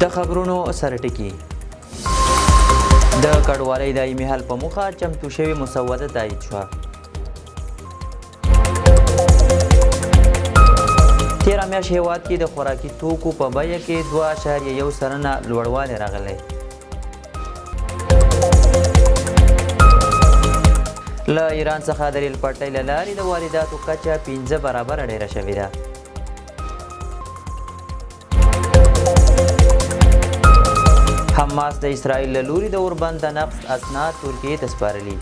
د خبرونو سرټکي: د کډوالۍ دایمي حل په موخه چمتو شوې مسوده تایید شوه. تېره میاشت هېواد کې د خوراکي توکو په بیه کې 2.1% لوړوالی راغلی. له ایران څخه د ریل پټلۍ له لارې د وارداتو کچه 5 برابره ډېره شوې ده. حماس د اسرائیل له لوري د اوربند د نقض اسناد ترکیې ته سپارلي.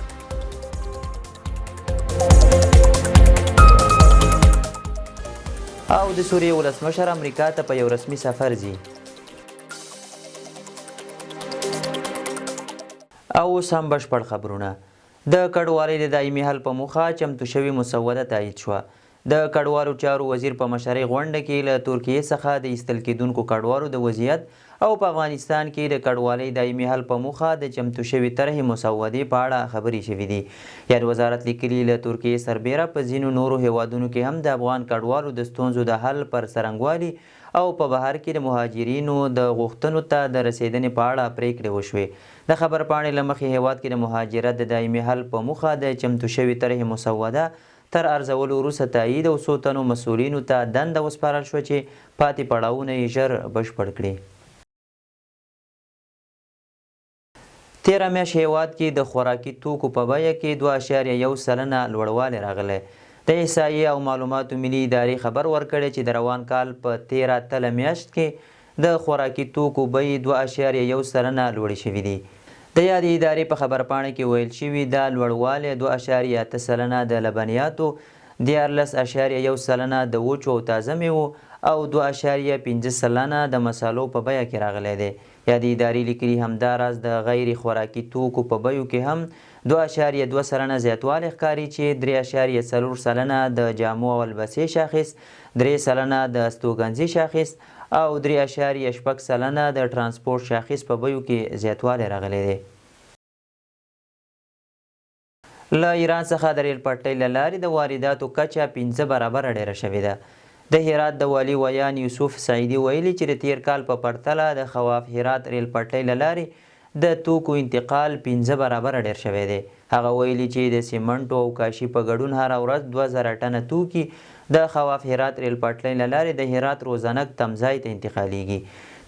او د سوریې ولسمشر امریکا ته په یو رسمي سفر ځي. او اوس هم بشپړ خبرونه. د کډوالۍ د دایمي حل په موخه چمتو شوې مسوده تایید شوه. د کډوالو چارو وزیر په مشرۍ غونډه کې له ترکیې څخه د ایستل کېدونکو کډوالو د وضعیت او په افغانستان کې د کډوالۍ دایمي حل په موخه د چمتو شوې طرحې مسودې په اړه خبرې شوې دي. یاد وزارت لیکلي، له ترکیې سربېره په ځینو نورو هېوادونو کې هم د افغان کډوالو د ستونزو د حل پر څرنګوالي او په بهر کې د مهاجرینو د غوښتنو ته د رسېدنې په اړه پرېکړې وشوې. د خبرپاڼې له مخې، هېواد کې د مهاجرت د دایمي حل په موخه د چمتو شوې طرحې مسوده تر ارزولو وروسته تایید او څو تنو مسؤلینو ته دنده وسپارل شوه چې پاتې پړاوونه یې ژر بشپړ کړي. تېره میاشت هېواد کې د خوراکي توکو په بیه کې 2.1% لوړوالی راغلی. د احصایې او معلوماتو ملي ادارې خبر ورکړی چې د روان کال په تېره تله میاشت کې د خوراکي توکو بیې 2.1% لوړې شوې دي. د یادې ادارې په خبرپاڼه کې ویل شوي، دا لوړوالی 2.8% د لبنیاتو، 13.1% د وچو او تازه میوو او 2.5% د مسالو په بیه کې راغلی دی. یادې ادارې لیکلي، همداراز د غیر خوراکي توکو په بیو کې هم 2.2% زیاتوالی ښکاري چې 3.4% د جامو او البسې شاخص، 3% د استوګنځي شاخص او 3.6% د ترانسپورت شاخص په بیو کې زیاتوالی راغلی دی. له ایران څخه د ریل پټلۍ له لارې د وارداتو کچه 5 برابره ډېره شوې ده. د هرات د والي ویاند یوسف سعیدي ویلي چې د تېر کال په پرتله د خواف هرات ریل پټلۍ له لارې د توکو انتقال 5 برابره ډېر شوی دی. هغه ویلي چې د سیمنټو او کاشي په ګډون هره ورځ 2000 ټنه توکي د خواف هرات ریل پټلۍ له لارې د هرات روزنک تمځای ته انتقالیږي.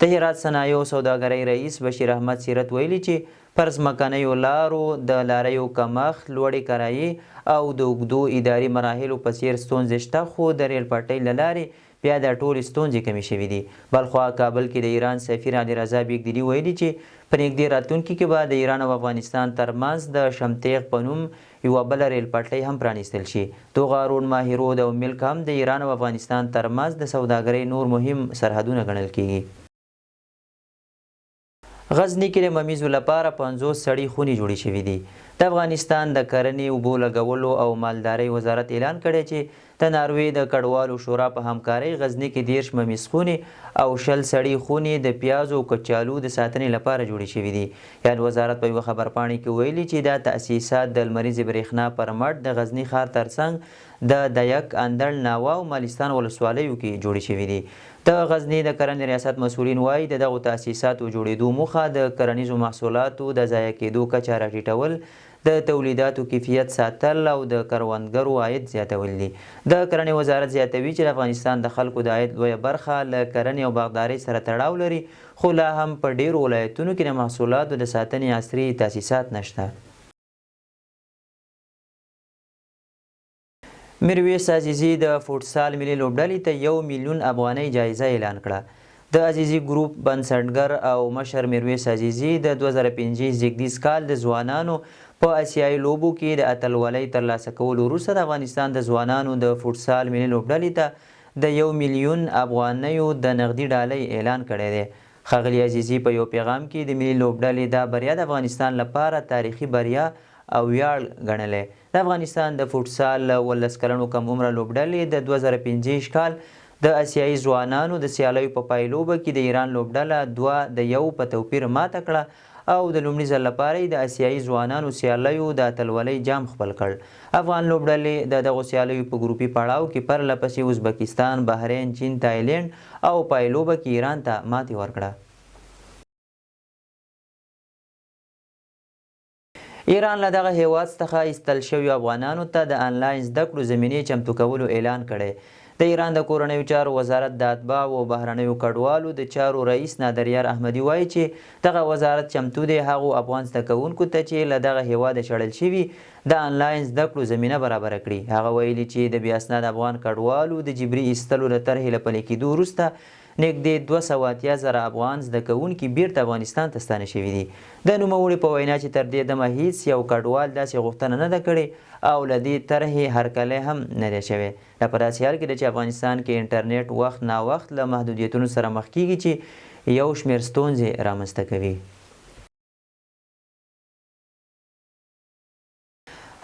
د هرات صنایعو سوداګرۍ رئیس بشیر احمد سیرت ویلي چې پر ځمکنیو لارو د لاریو کمښت، لوړې کرایې او د اوږدو اداري مراحلو په څېر ستونزې شته، خو د ریل پټلۍ له لارې بیا دا ټولې ستونزې کمې شوې دي. بلخوا کابل کې د ایران سفیر علي رضا بیګدلي ویلي چې په نږدې راتلونکي کې به د ایران او افغانستان ترمنځ د شمتیغ په نوم یوه بله ریل پټلۍ هم پرانیستل شي. دوغارون، ماهرود او ملک هم د ایران او افغانستان ترمنځ د سوداګرۍ نور مهم سرحدونه ګڼل کېږي. غزني کې د ممیزو لپاره 50 سړې خونې جوړې شوې دي. د افغانستان د کرنې، اوبو لګولو او مالدارۍ وزارت اعلان کړی چې د ناروې د کډوالو شورا په همکارۍ غزني کې 30 ممیز خونې او 20 سړې خونې د پیازو او کچالو د ساتنې لپاره جوړې شوې دي. یاد وزارت په یوه خبرپاڼه کې ویلي چې دا تأسیسات د لمریزې برېښنا پر مټ د غزني ښار ترڅنګ د دیک، اندړ، ناوه او مالستان ولسوالیو کې جوړې شوې دي. د غزني د کرنې ریاست مسؤلین وايي، د دغو تأسیساتو جوړېدو موخه د کرنیزو محصولاتو د ضایع کېدو کچه راټیټول، د تولیداتو کیفیت ساتل او د کروندګرو عاید زیاتول دي. د کرنې وزارت زیاتوي چې د افغانستان د خلکو د عاید لویه برخه له کرنې او باغدارۍ سره تړاو لري، خو لا هم په ډېرو ولایتونو کې د محصولاتو د ساتنې عصري تأسیسات نشته. میرویس عزیزي د فوټسال ملي لوبډلې ته 1 میلیون افغانۍ جایزه اعلان کړه. د عزیزي ګروپ بنسټګر او مشر میرویس عزیزي د 2005 زیږدیز کال د ځوانانو په اسیایي لوبو کې د اتلولۍ ترلاسه کولو وروسته د افغانستان د ځوانانو د فوټسال ملي لوبډلې ته د 1 میلیون افغانیو د نغدي ډالۍ اعلان کړی دی. ښاغلي عزیزي په یو پیغام کې د ملي لوبډلې دا بریا د افغانستان لپاره تاریخي بریا او ویاړ ګڼلی. د افغانستان د فوټسال له 17 کلنو کم عمره لوبډلې د 2025 کال د اسیایي ځوانانو د سیالیو په پایلوبه کې د ایران لوبډله 2-1 په توپیر ماته کړه او د لومړي ځل لپاره یې د اسیایي ځوانانو سیالیو د اتلولۍ جام خپل کړ. افغان لوبډلې د دغو سیالیو په ګروپي پړاو کې پرله پسې ازبکستان، بحرین، چین، تایلند او پایلوبه کې ایران ته ماتې ورکړه. ایران له دغه هېواد څخه ایستل شویو افغانانو ته د انلاین زده کړو زمینې چمتو کولو اعلان کړی. د ایران د کورنیو چارو وزارت د اتباعو او بهرنیو کډوالو د چارو رئیس نادریار احمدي وایي چې دغه وزارت چمتو دی هغو افغان زده کوونکو ته چې له دغه هېواده شړل شوي د انلاین زده کړو زمینه برابره کړي. هغه ویلي چې د بې اسناده افغان کډوالو د جبري ایستلو د طرحې له پلي کېدو وروسته نږدې 280 زره افغان زده کوونکي بیرته افغانستان ته ستانه شوي دي. د نوموړي په وینا چې تر دې دمه هیڅ یو کډوال داسې غوښتنه نه ده کړې او له دې طرحې هرکلی هم نه دی شوی. دا په داسې حال کې ده چې افغانستان کې انټرنیټ وخت ناوخت له محدودیتونو سره مخ کیږي چې یو شمېر ستونزې رامنځته کوي.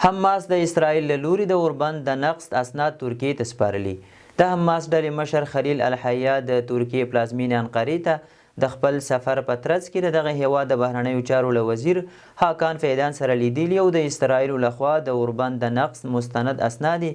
حماس د اسرائیل له لوري د اوربند د نقض اسناد ترکیې ته سپارلي. د حماس ډلې مشر خلیل الحیا د ترکیې پلازمینې انقرې ته د خپل سفر په ترڅ کې د دغه هېواد د بهرنیو چارو له وزیر هاکان فیدان سره لیدلي او د اسرائیلو له خوا د اوربند د نقض مستند اسناد یې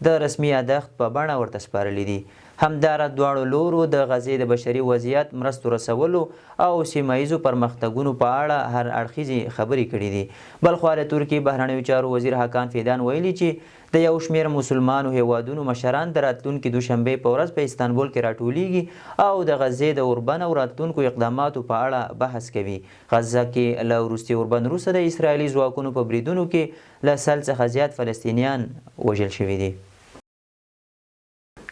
د رسمي یادښت په بڼه ورته سپارلي دي. همداراز دواړو لورو د غزې د بشري وضعیت، مرستو رسولو او سیمه ییزو پرمختګونو په اړه هر اړخیزې خبرې کړې دي. بلخوا د ترکیې بهرنیو چارو وزیر هاکان فیدان ویلي چې د یو شمېر مسلمانو هېوادونو مشران د راتلونکې دوشنبې په ورځ په استانبول کې راټولیږي او د غزې د اوربند او راتلونکو اقداماتو په اړه بحث کوي. غزه کې له وروستي اوربند وروسته د اسراییلي ځواکونو په بریدونو کې له 100 څخه زیات فلسطینیان وژل شوي دي.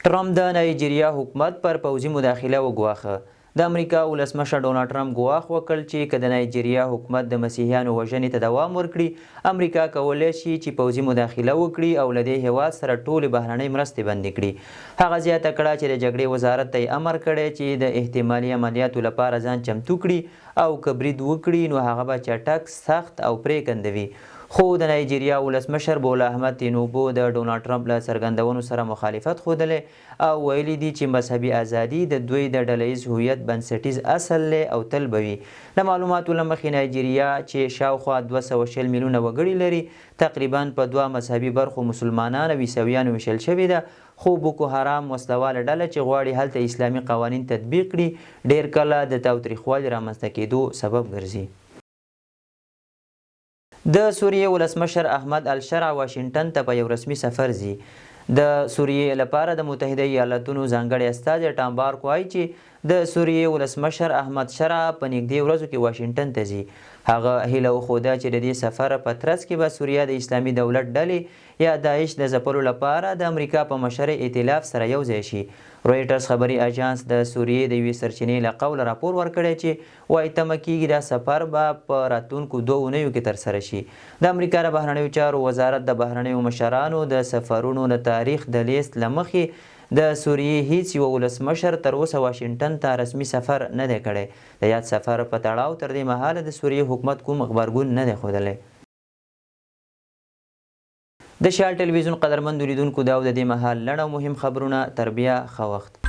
ټرمپ د نایجیریا حکومت پر پوځي مداخله وګواښه. د امریکا ولسمشر ډونالډ ټرمپ ګواښ وکړ چې که د نایجیریا حکومت د مسیحیانو وژنې ته دوام ورکړي، امریکا کولی شي چې پوځي مداخله وکړي او له دې هېواد سره ټولې بهرنۍ مرستې بندې کړي. هغه زیاته کړه چې د جګړې وزارت ته یې امر کړی چې د احتمالي عملیاتو لپاره ځان چمتو کړي او که برید وکړي نو هغه به چټک، سخت او پرېکنده وي. خو د نایجیریا ولسمشر بولا احمد تینوبو د ډونالډ ټرمپ له څرګندونو سره مخالفت ښودلی او ویلي دي چې مذهبي ازادي د دوی د ډله ییز هویت بنسټیز اصل دی او تل به وي. د معلوماتو له مخې نایجیریا چې شاوخوا 220 میلیونه وګړي لري، تقریباً په دوه مذهبي برخو مسلمانان او عیسویانو ویشل شوې ده، خو بوکو حرام وسله واله ډله چې غواړي هلته اسلامي قوانین تطبیق کړي، ډېر کله د تاوتریخوالي رامنځته کېدو سبب ګرځي. د سوریې ولسمشر احمد الشرع واشنګټن ته په یو رسمي سفر ځي. د سوریې لپاره د متحده ایالتونو ځانګړی استازی ټام بارک وايي چې د سوریې ولسمشر احمد شرع په نږدې ورځو کې واشنګټن ته ځي. هغه هیله وښوده چې د دې سفر په ترڅ کې به سوریه د اسلامي دولت ډلې یا داعش د ځپلو لپاره د امریکا په مشرۍ ائتلاف سره یو ځای شي. رویټرز خبري اژانس د سوریې د یوې سرچینې له قوله راپور ورکړی چې وايي تمه کیږي دا سفر به په راتلونکو دوو اونیو کې ترسره شي. د امریکا د بهرنیو چارو وزارت د بهرنیو مشرانو د سفرونو د تاریخ د لیست له مخې د سوریې هیڅ یوه ولسمشر تر اوسه واشنګټن ته رسمي سفر نه دی کړی. د یاد سفر په تړاو تر دې مهاله د سوریې حکومت کوم غبرګون نه دی ښودلی. د شال ټلویزیون قدرمندو لیدونکو دا و د دې مهال لنډ او مهم خبرونه. تر بیا ښه وخت.